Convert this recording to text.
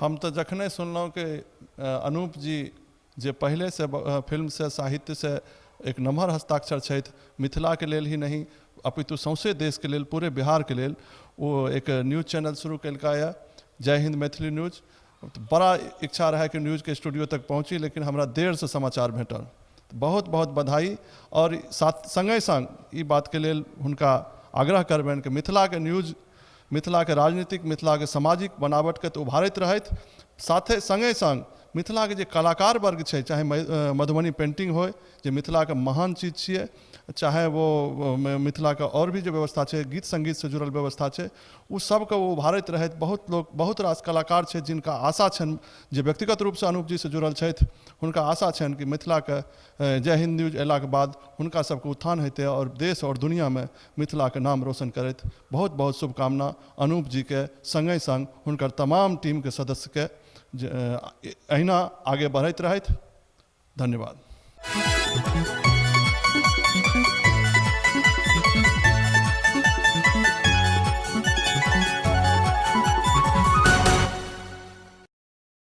हम तऽ जखने सुनलहुँ कि अनूप जी जे पहिलेसँ फिल्मसँ साहित्यसँ एक नमहर हस्ताक्षर छथि, मिथिलाके लेल ही नहि अपितु सौँसे देशके लेल, पूरे बिहारके लेल ओ एक न्यूज चैनल शुरू केलका यऽ, जय हिन्द मैथिली न्यूज। बड़ा इच्छा रहै कि न्यूजके स्टूडियो तक पहुँची, लेकिन हमरा देरसँ समाचार भेटल। बहुत बहुत बधाई आओर साथ सङ्गे सङ्ग ई बातके लेल हुनका आग्रह करबनि कि मिथिलाके न्यूज, मिथिलाके राजनीतिक, मिथिलाके सामाजिक बनावटके तऽ उभारैत रहथि, साथे सङ्गे सङ्ग मिथिलाके जे कलाकार वर्ग छै, चाहे मधुबनी पेन्टिंग होइ जे मिथिलाके महान चीज छियै, चाहे वो मिथिलाके आओर भी जे व्यवस्था छै, गीत सङ्गीतसँ जुड़ल व्यवस्था छै, ओ सबके ओ उभारैत रहथि। बहुत लोक, बहुत रास कलाकार छै जिनका आशा छनि, जे व्यक्तिगत रूपसँ अनूप जीसँ जुड़ल छथि, हुनका आशा छनि कि मिथिलाके जय हिन्द न्यूज अयलाके बाद हुनका सबके उत्थान हेतै आओर देश आओर दुनिआँमे मिथिलाके नाम रोशन करैत। बहुत बहुत शुभकामना अनूप जीके सङ्गे सङ्ग हुनकर तमाम टीमके सदस्यके, जे एहिना आगे बढ़ैत रहथि। धन्यवाद।